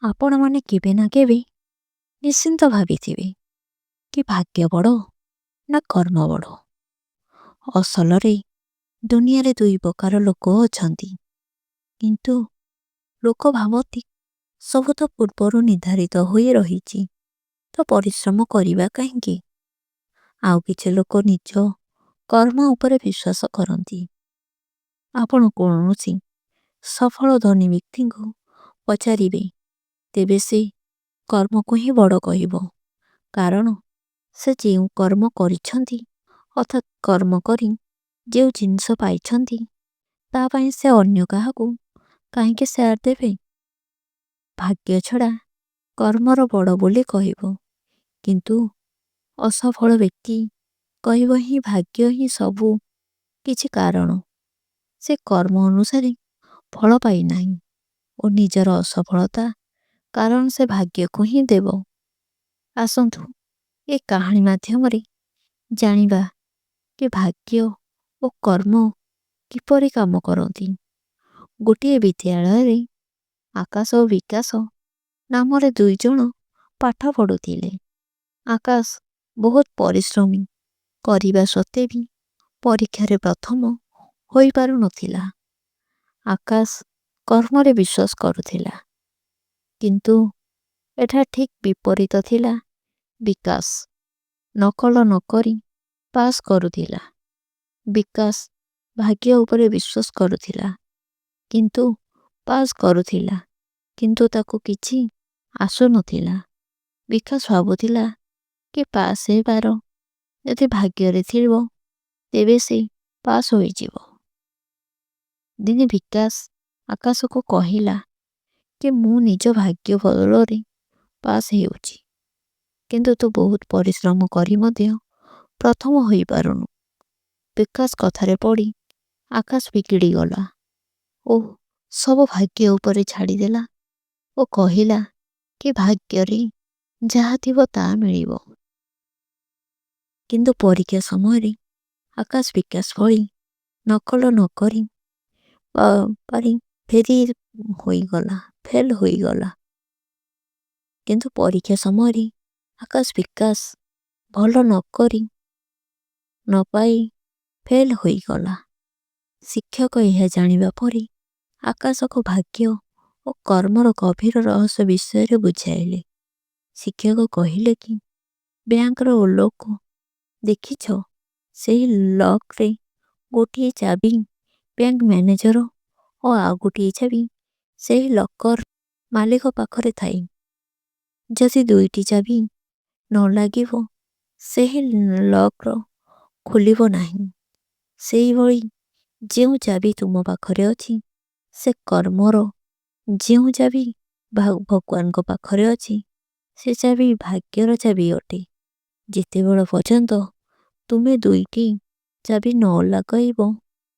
ଆପଣମାନେ କେବେ ନା କେବେ ନିଶ୍ଚିନ୍ତ ଭାବିଥିବେ କି ଭାଗ୍ୟ ବଡ଼ ନା କର୍ମ ବଡ଼। ଅସଲରେ ଦୁନିଆରେ ଦୁଇ ପ୍ରକାର ଲୋକ ଅଛନ୍ତି। କିନ୍ତୁ ଲୋକ ଭାବନ୍ତି ସବୁ ତ ପୂର୍ବରୁ ନିର୍ଦ୍ଧାରିତ ହୋଇ ରହିଛି, ତ ପରିଶ୍ରମ କରିବା କାହିଁକି? ଆଉ କିଛି ଲୋକ ନିଜ କର୍ମ ଉପରେ ବିଶ୍ୱାସ କରନ୍ତି। ଆପଣ କୌଣସି ସଫଳ ଧନୀ ବ୍ୟକ୍ତିଙ୍କୁ ପଚାରିବେ, ତେବେ ସେ କର୍ମକୁ ହିଁ ବଡ଼ କହିବ, କାରଣ ସେ ଯେଉଁ କର୍ମ କରିଛନ୍ତି, ଅର୍ଥାତ୍ କର୍ମ କରି ଯେଉଁ ଜିନିଷ ପାଇଛନ୍ତି, ତା ପାଇଁ ସେ ଅନ୍ୟ କାହାକୁ କାହିଁକି ସେୟାର ଦେବେ? ଭାଗ୍ୟ ଛଡ଼ା କର୍ମର ବଡ଼ ବୋଲି କହିବ, କିନ୍ତୁ ଅସଫଳ ବ୍ୟକ୍ତି କହିବ ହିଁ ଭାଗ୍ୟ ହିଁ ସବୁ କିଛି କାରଣ। ସେ କର୍ମ ଅନୁସାରେ ଫଳ ପାଇନାହିଁ ଓ ନିଜର ଅସଫଳତା କାରଣ ସେ ଭାଗ୍ୟକୁ ହିଁ ଦେବ। ଆସନ୍ତୁ ଏ କାହାଣୀ ମାଧ୍ୟମରେ ଜାଣିବା କି ଭାଗ୍ୟ ଓ କର୍ମ କିପରି କାମ କରନ୍ତି। ଗୋଟିଏ ବିଦ୍ୟାଳୟରେ ଆକାଶ ଓ ବିକାଶ ନାମରେ ଦୁଇ ଜଣ ପାଠ ପଢ଼ୁଥିଲେ। ଆକାଶ ବହୁତ ପରିଶ୍ରମୀ କରିବା ସତ୍ତ୍ୱେ ବି ପରୀକ୍ଷାରେ ପ୍ରଥମ ହୋଇପାରୁନଥିଲା। ଆକାଶ କର୍ମରେ ବିଶ୍ୱାସ କରୁଥିଲା, କିନ୍ତୁ ଏଠା ଠିକ୍ ବିପରୀତ ଥିଲା। ବିକାଶ ନକଲ ନକରି ପାସ୍ କରୁଥିଲା। ବିକାଶ ଭାଗ୍ୟ ଉପରେ ବିଶ୍ୱାସ କରୁଥିଲା, କିନ୍ତୁ ପାସ୍ କରୁଥିଲା, କିନ୍ତୁ ତାକୁ କିଛି ଆସୁନଥିଲା। ବିକାଶ ଭାବୁଥିଲା କି ପାସ୍ ହେବାର ଯଦି ଭାଗ୍ୟରେ ଥିବ, ତେବେ ସେ ପାସ୍ ହୋଇଯିବ। ଦିନେ ବିକାଶ ଆକାଶକୁ କହିଲା କି ମୁଁ ନିଜ ଭାଗ୍ୟ ବଦଳରେ ପାସ୍ ହେଉଛି, କିନ୍ତୁ ତୁ ବହୁତ ପରିଶ୍ରମ କରି ମଧ୍ୟ ପ୍ରଥମ ହୋଇପାରୁନୁ। ବିକାଶ କଥାରେ ପଡ଼ି ଆକାଶ ବିଗିଡ଼ିଗଲା ଓ ସବୁ ଭାଗ୍ୟ ଉପରେ ଛାଡ଼ିଦେଲା ଓ କହିଲା କି ଭାଗ୍ୟରେ ଯାହା ଥିବ ତାହା ମିଳିବ। କିନ୍ତୁ ପରୀକ୍ଷା ସମୟରେ ଆକାଶ ବିକାଶ ଭଳି ନକଲ ନକରି ପାରି ଫେରି ହୋଇଗଲା, ଫେଲ ହୋଇଗଲା। କିନ୍ତୁ ପରୀକ୍ଷା ସମୟରେ ଆକାଶ ବିକାଶ ଭଲ ନକରି ନ ପାଇ ଫେଲ ହୋଇଗଲା। ଶିକ୍ଷକ ଏହା ଜାଣିବା ପରେ ଆକାଶକୁ ଭାଗ୍ୟ ଓ କର୍ମର ଗଭୀର ରହସ୍ୟ ବିଷୟରେ ବୁଝାଇଲେ। ଶିକ୍ଷକ କହିଲେ କି ବ୍ୟାଙ୍କର ଲୋକ ଦେଖିଛ, ସେହି ଲକରେ ଗୋଟିଏ ଚାବି ବ୍ୟାଙ୍କ ମ୍ୟାନେଜର ଓ ଆଉ ଗୋଟିଏ ଚାବି ସେହି ଲକର ମାଲିକ ପାଖରେ ଥାଏ। ଯଦି ଦୁଇଟି ଚାବି ନ ଲାଗିବ, ସେହି ଲକର ଖୋଲିବ ନାହିଁ। ସେଇଭଳି ଯେଉଁ ଚାବି ତୁମ ପାଖରେ ଅଛି ସେ କର୍ମର, ଯେଉଁ ଚାବି ଭଗବାନଙ୍କ ପାଖରେ ଅଛି ସେ ଚାବି ଭାଗ୍ୟର ଚାବି ଅଟେ। ଯେତେବେଳେ ପର୍ଯ୍ୟନ୍ତ ତୁମେ ଦୁଇଟି ଚାବି ନ ଲଗାଇବ,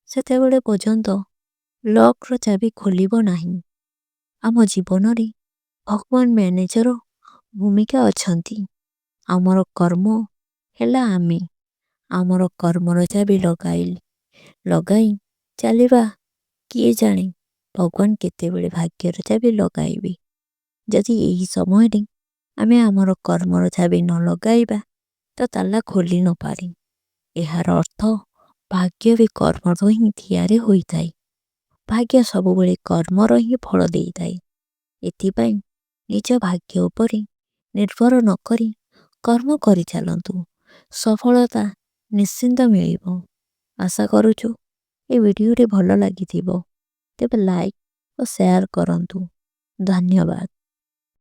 ସେତେବେଳେ ପର୍ଯ୍ୟନ୍ତ ଲକର ଚାବି ଖୋଲିବ ନାହିଁ। ଆମ ଜୀବନରେ ଭଗବାନ ମ୍ୟାନେଜର ଭୂମିକା ଅଛନ୍ତି। ଆମର କର୍ମ ହେଲା ଆମେ ଆମର କର୍ମର ଚାବି ଲଗାଇ ଲଗାଇ ଚାଲିବା। କିଏ ଜାଣେ ଭଗବାନ କେତେବେଳେ ଭାଗ୍ୟର ଚାବି ଲଗାଇବେ? ଯଦି ଏହି ସମୟରେ ଆମେ ଆମର କର୍ମର ଚାବି ନ ଲଗାଇବା, ତ ତାଲା ଖୋଲି ନପାରେ। ଏହାର ଅର୍ଥ ଭାଗ୍ୟ ବି କର୍ମର ହିଁ ତିଆରି ହୋଇଥାଏ। ଭାଗ୍ୟ ସବୁବେଳେ କର୍ମର ହିଁ ଫଳ ଦେଇଥାଏ। ଏଥିପାଇଁ ନିଜ ଭାଗ୍ୟ ଉପରେ ନିର୍ଭର ନ କରି କର୍ମ କରିଚାଲନ୍ତୁ, ସଫଳତା ନିଶ୍ଚିନ୍ତ ମିଳିବ। ଆଶା କରୁଛୁ ଏ ଭିଡ଼ିଓଟି ଭଲ ଲାଗିଥିବ। ତେବେ ଲାଇକ୍ ଓ ସେୟାର କରନ୍ତୁ। ଧନ୍ୟବାଦ।